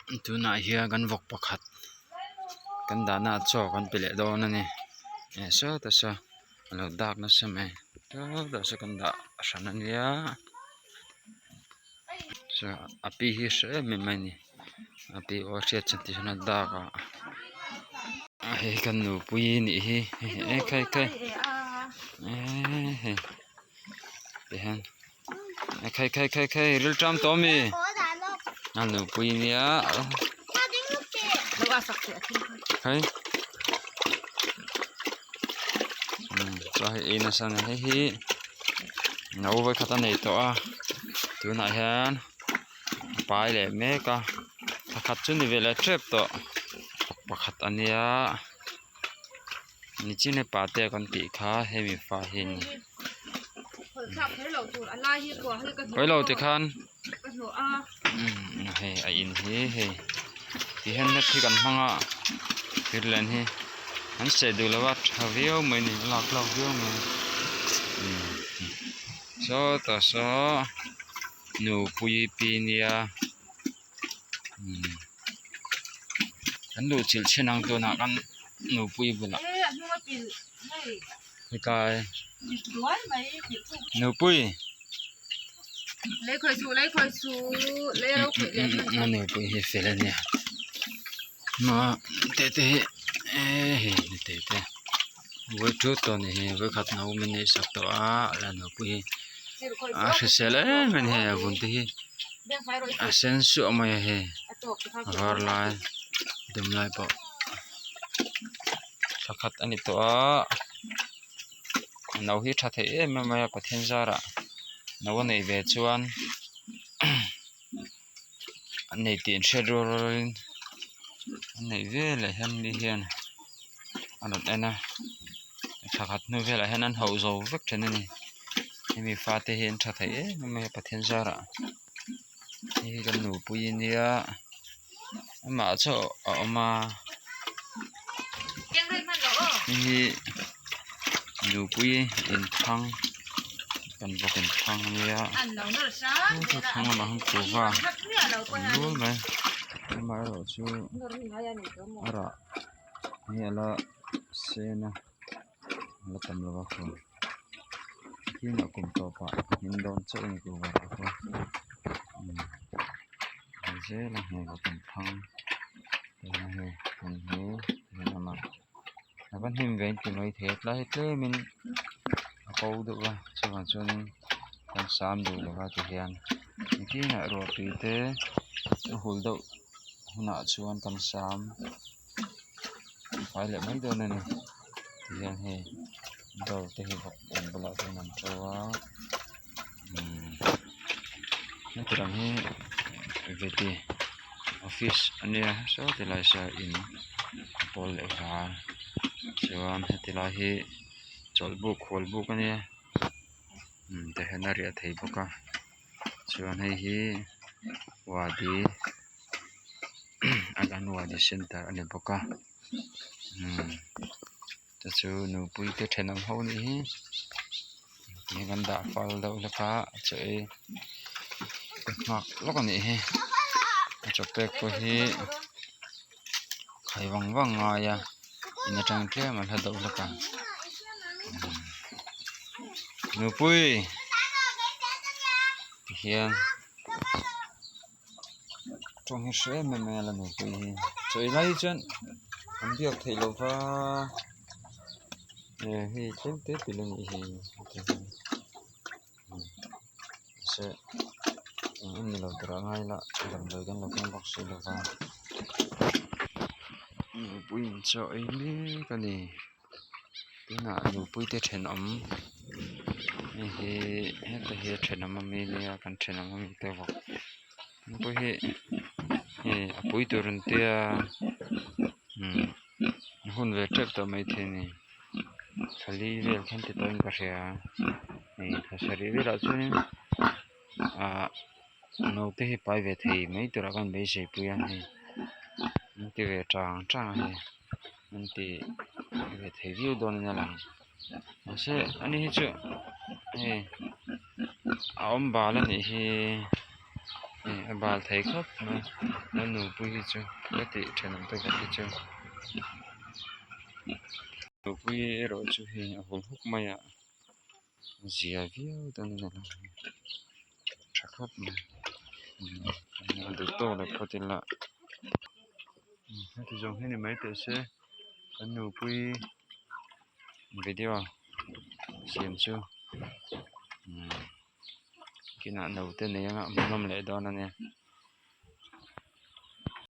Tunah hian kan vawk pakhat kan dahna ah chaw kan pe leh dawn a ni eh sawtah saw a lo dak nasa mai sawtah saw kan dah hran a nia a pi hi a hre em em mai a ni a pi aw a hriat chuan ti hian a dak a hei kan nupui a nih hi ekhai khai eee hei tihian. Khai khai khai khai rilṭam tawh ami a nupui nia khai chaw hei ei nasa a ni hei hi no vawikhat a nei tawh a tunah hian a pai leh mek a pakhat chu ni ve leh tep tawh pakhat a nia nichin a pate kan tih kha hemi fa hi a ni. Kawilo tikhan hei a in hi hei ti hian net hi kan hmang a thir len hi an seh duh lo a tha viau mai a ni a lak tlak viau mai sawtah saw nupui pi nia kan luh chilh chhin ang tunah kan nupui bulah hetlai nupui a nupui hi fel a nia te te hi ehh hei te te vawi tawh a ni hi vawikhat no min neih sak tawh a a nupui hi a hrisel em em a ni hei a vun te hi a sen suah mai a hei a var lai dum lai pawh pakhat a ni tawh a no hi tha thei em em mai a Pathian zarah no a neih ve chuan an nei tih an hriat rual rual in an neih veleh hian mi hian a rawn en a thla khat hnu velah hian an hauh zo vek thin a ni hemi fate hi an tha thei em em mai a Pathian zarah hei hi kan nupui a nia amah chauh a awm a hei hi nupui inthlang kan bawk inthlang a nia thlang lamah hian kuhva a awm nual mai amaherawhchu a rah hi a la sen a a la tam lo a khaw tinah kum tawpah hmin dawn chauh a ni kuhva ah pawh umm zel a hmel a kan thlang tuna hei kan hi a va hnim ve inti mai thei a tlai hi tlemin a ko deuh a chuvang chuanin kan sam duh lo va tihian nitinah ruahtui te a hul deuh hunah chuan kan sam fai leh mai dawn a ni tihian hei dawr te hi vawk in bulah chuan an to a heti lam hi veti office a nia saw ti lai saw in a pawl leh var chuan heti lai hi chawlhbuk khual buk a nia tah hian a riah theih bawk a chuan hei hi wadi anganwadi center a ni bawk a te chu nupui te thenawm ho nih hi tihian kan dah fal deuh hlek a chaw ei ka nghak lawk a nih hi a chaw pek pawh hi khai vang vang ngai a in atang tlem a hla deuh hlek a nupui tihian. Tawng hi hre em em mai a la nupui hi chaw ei lai hi chuan an biak theih loh va eh hei tlem te te la nih hi mahse eng em ni lo tura ngai ila damdawi kan lo keng bawk si lo va nupui in chaw ei mek a ni. Tunah nupui te thenawm hei hi heta hi a thenawm ami nia kan thenawm ami te vawk nupui hi hei a pui tur an tia umm a hun ve tep tawh maithei a ni thla li vel khan ti tawhin ka hria hei thla sarih velah chuanin ahh naute hi pai ve thei mai turah khan beisei pui a hei an ti ve tang tang a hei. An ti ve thei viau dawn in a lang mahse ani hi chu hei a awm bal a nih hi Hei a bal thei khawp mai a nupui hi chu ka tih thenawm te vawk hi chu nupui erawh chu hei a hul huk mai a zia viau dawn a ni tha khawp mai duh tawk lo phawt ila heti zawng hi ni mai teh se kan nupui video siam chu kinah naute nei anga hmuhnawm leh dawn a nia.